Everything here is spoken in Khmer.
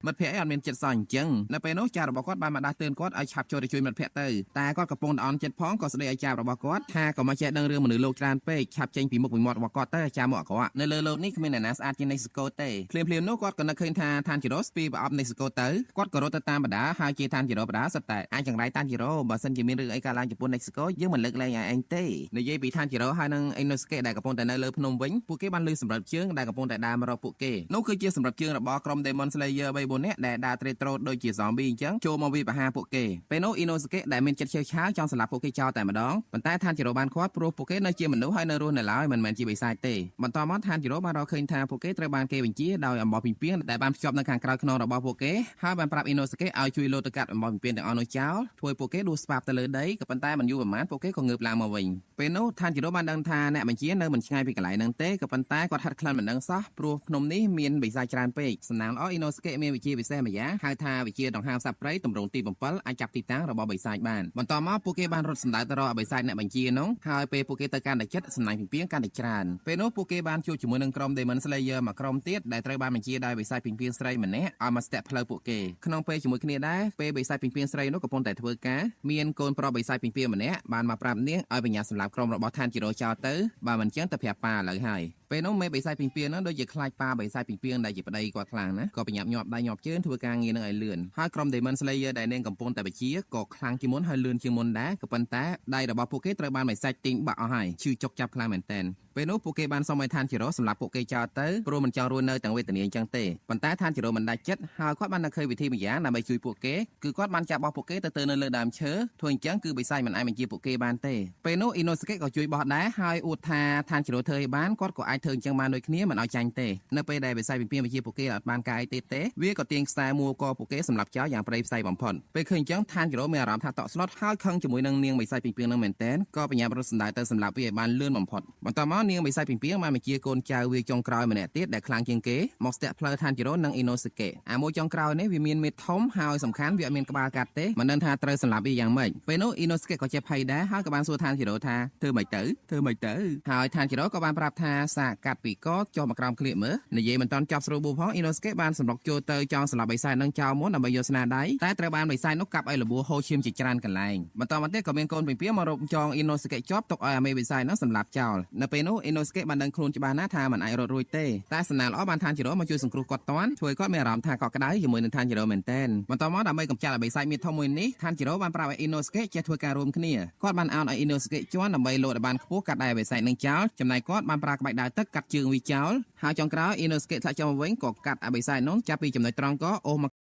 មិត្តភក្តិឯងអត់មានចិត្តសោះអញ្ចឹងនៅពេលនោះចារបស់គាត់បានមកដាស់តឿនគាត់ឲ្យឆាប់ចូលទៅជួយមិត្តភក្តិទៅតែគាត់កំពុងតែអន់ចិត្តផងក៏ស្ដីឲ្យចារបស់គាត់ថាក៏មកចេះដឹងរឿងមនុស្សលោកច្រើនពេកឆាប់ចេញពីមុខពីមាត់របស់គាត់ទៅចាមកអាក្រក់នៅលើលោកនេះគ្មានអ្នកណាស្អាតជាងនេស្កូទេភ្លាមៗនោះគាត់ក៏នឹកឃើញថាឋានជីរ៉ូស្ពីប្រអប់នេស្កូទៅគាត់ក៏រត់ទៅតាមបដាហើយជាឋានជីរ៉ូបដាសុទ្ធតែអាចចង្រៃឋានជីរ៉ូបើសិនជាមានរឿងអីកើតឡើងចំពោះនេស្កូយើងមិនលើកលែងឲ្យឯងទេនិយាយពីឋានជីរ៉ូហើយនឹងអេណូស្កេដែលកំពុងតែនៅលើភ្នំវិញពួកគេបានលឺសម្រាប់ជើងដែលកំពុងតែដើរមករកពួកគេនោះគឺជាសម្រាប់ជើងរបស់ក្រុម Demon Slayer 3 4នាក់ដែលដើរត្រេតត្រោតដូចជា zombie អញ្ចឹងចូលមកវាយប្រហារពួកគេពេលនោះអ៊ីណូស្កេដែលមានចិត្តឆេវឆាវចង់សម្លាប់ពួកគេចោលតែម្ដងប៉ុន្តែឋានជីរ៉ូបានឃាត់ព្រោះពួកគេនៅជាមនុស្សហើយនៅរស់នៅឡើយមិនមែនជាបិសាចទេបន្តមកឋានជីរ៉ូបានរកឃើញថាពួកគេត្រូវបានគេបញ្ជាដោយអំបោះពីងពាងដែលបានភ្ជាប់នៅខាងក្រោយខ្នងរបស់ពួកគេហើយបានប្រាប់អ៊ីណូស្កេឲ្យជួយលោតទៅកាត់អំបោះពីងពាងទាំងអស់នោះចោលធ្វើពួកគេដួលស្វាបទៅលើដីក៏ប៉ុន្តែមិនយូរប៉ុន្មានពួកគេក៏ងើបឡើងមកវិញពេលនោះឋានជីរ៉ូបានដឹងថាអ្នកបញ្ជានៅមិនឆ្ងាយពីកន្លែងហ្នឹងទេក៏ប៉ុន្តែគាត់ហាត់ក្លិនមិនដឹងសោះព្រោះភ្នំនេះមានបិសាចច្រើនពេកសំណាងល្អអ៊ីណូស្កេមានវិជាពិសេសម្យ៉ាងហៅថាវិជាដង្ហើមសត្វព្រៃទម្រង់ទី7អាចចាប់ទីតាំងរបស់បិសាចបានបន្តមកពួកគេបានរត់សម្ដៅទៅរកបិសាចអ្នកបញ្ជានោះហើយពេលពួកគេទៅកាន់តែចិត្តសំណាញ់ពីងពាងកាន់តែច្រើនពេលនោះពួកគេបានជួបជាមួយនឹងក្រុម Demon Slayer មួយក្រុមទៀតដែលត្រូវបានបញ្ជាដោយបិសាចពីងពាងស្រីម្នាក់ឲ្យមកស្ទាក់ផ្លូវពួកគេក្នុងពេលជាមួយគ្នាដែរពេលបិសាចពីងពាងស្រីនោះកំពុងតែធ្វើការមានកូនប្រុសបិសាចពីងពាងម្នាក់បានមកប្រាប់នាងឲ្យបញ្ញាសម្លាប់ក្រុមរបស់ឋានជីរ៉ូចោលទៅបើមិនចឹងទៅប្រាប់ប៉ាឥឡូវហើយពេលនោះមេបិសាចពីងពាងនោះដូចជាខ្លាចប៉ាបិសាចពីងពាងដែលជាប្តីគាត់ខ្លាំងណាស់ក៏បញ្ញាប់ញាប់ដៃញាប់ជើងធ្វើការងារនឹងឲ្យលឿនហើយក្រុម Demon Slayer ដែលនាងកំពុងតែបញ្ជាក៏ខ្លាំងជាងមុនហើយលឿនជាងមុនដែរក៏ប៉ុន្តែដៃរបស់ពួកគេត្រូវបានបិសាចទាញបាក់អស់ហើយឈឺចុកចាប់ខ្លាំងមែនទែនពេលនោះពួកគេបានសុំឲ្យឋានជីរ៉ូសម្រាប់ពួកគេចោលទៅព្រោះមិនចង់រស់នៅទាំងវេទនាអញ្ចឹងទេប៉ុន្តែឋានជីរ៉ូមិនដាច់ចិត្តហើយគាត់បាននឹកឃើញវិធីម្យ៉ាងដើម្បីជួយពួកគេគឺគាត់បានចាប់បោះពួកគេទៅនៅលើដើមឈើធ្វើអញ្ចឹងគឺបិសាចមិនអាចបញ្ជាពួកគេបានទេពេលនោះអ៊ីណូស្កេក៏ជួយបោះដែរហើយអួតថាឋានជីរ៉ូធ្វើឲ្យបានគាត់ក៏អាចធ្វើអញ្ចឹងបានដូចគ្នាមិនឲ្យចាញ់ទេនៅពេលដែលបិសាចពីបញ្ជាពួកគេអត់បានការអីទេវាក៏ទាញខ្សែមួកពួកគេសម្រាប់ចោលយ៉ាងព្រៃផ្សៃបំផុតពេលឃើញអញ្ចឹងឋានជីរ៉ូមានអារម្មណ៍ថាតក់ស្លុតហើយខឹងជាមួយនឹងនាងបិសាចពីនឹងមែនទែនក៏បញ្ញារត់សម្ដៅទៅសម្លាប់វាឲ្យបានលឿនបំផុតបន្តមកនាងបិសាចពីងបានបញ្ជាកូនចៅវាចុងក្រោយម្នាក់ទៀតដែលខ្លាំងជាងគេមកស្ទាក់ផ្លូវឋានជីរ៉ូនិងអ៊ីណូស្កេអាមួយចុងក្រោយនេះវាមានមេធំហើយសំខាន់វាអត់មានក្បាលកាត់ទេមិនដឹងថាត្រូវសម្លាប់វាយ៉ាងម៉េចពេលនោះអ៊ីណូស្កេក៏ចេះភ័យដែរហើយក៏បានសួរឋានជីរ៉ូថាធ្វើម៉េចទៅធ្វើម៉េចទៅហើយឋានជីរ៉ូក៏បានប្រាប់ថាសាកកាត់ពីកចុះមកក្រោមក្លៀកមើលនិយាយមិនតាន់ចប់ស្រួលបួផងអ៊ីណូស្កេបានសម្រុកចូលទៅចង់សម្លាប់បិសាចនឹងចោលមុនដើម្បីយកស្នាដៃតែត្រូវបានបិសាចនោះកាប់ឲ្យរបួសហូរឈាមជាច្រើនកន្លែងបន្តមកទៀតក៏មានកូនពីងពាមករំចងអ៊ីណូស្កេជាប់ទុកឲ្យអាមេបិសាចនោះសម្លាប់ចោលនៅពេលនោះអ៊ីណូស្កេបានដឹងខ្លួនច្បាស់ណាស់ថាមិនអាចរត់រួចទេតែសំណាងល្អបានឋានជីរ៉ូមកជួយសង្គ្រោះគាត់តាន់ធ្វើឲ្យគាត់មានអារម្មណ៍ថាកក់ក្ដៅជាមួយនឹងឋានជីរ៉ូមែនទែនបន្តមកដើម្បីកម្ចាត់បិសាចមានធំមួយនេះឋានជីរ៉ូបានប្រាប់ឲ្យអ៊ីណូស្កេចេះធ្វើការរួមគ្នាគាត់បានអោនឲ្យអ៊ីណូស្កេជន់ដើម្បីលោតឲ្យបានខ្ពស់កាត់ដៃបិសាចនឹងចោលចំណែកគាត់បានប្រើក្បាច់ដាវទឹកកាត់ជើងវាចោលហើយចុងក្រោយអ៊ីណូស្កេធ្លាក់ចុះមកវិញក៏កាត់អបិសាចនោះចាប់ពីចំណុចត្រង់កអូសមក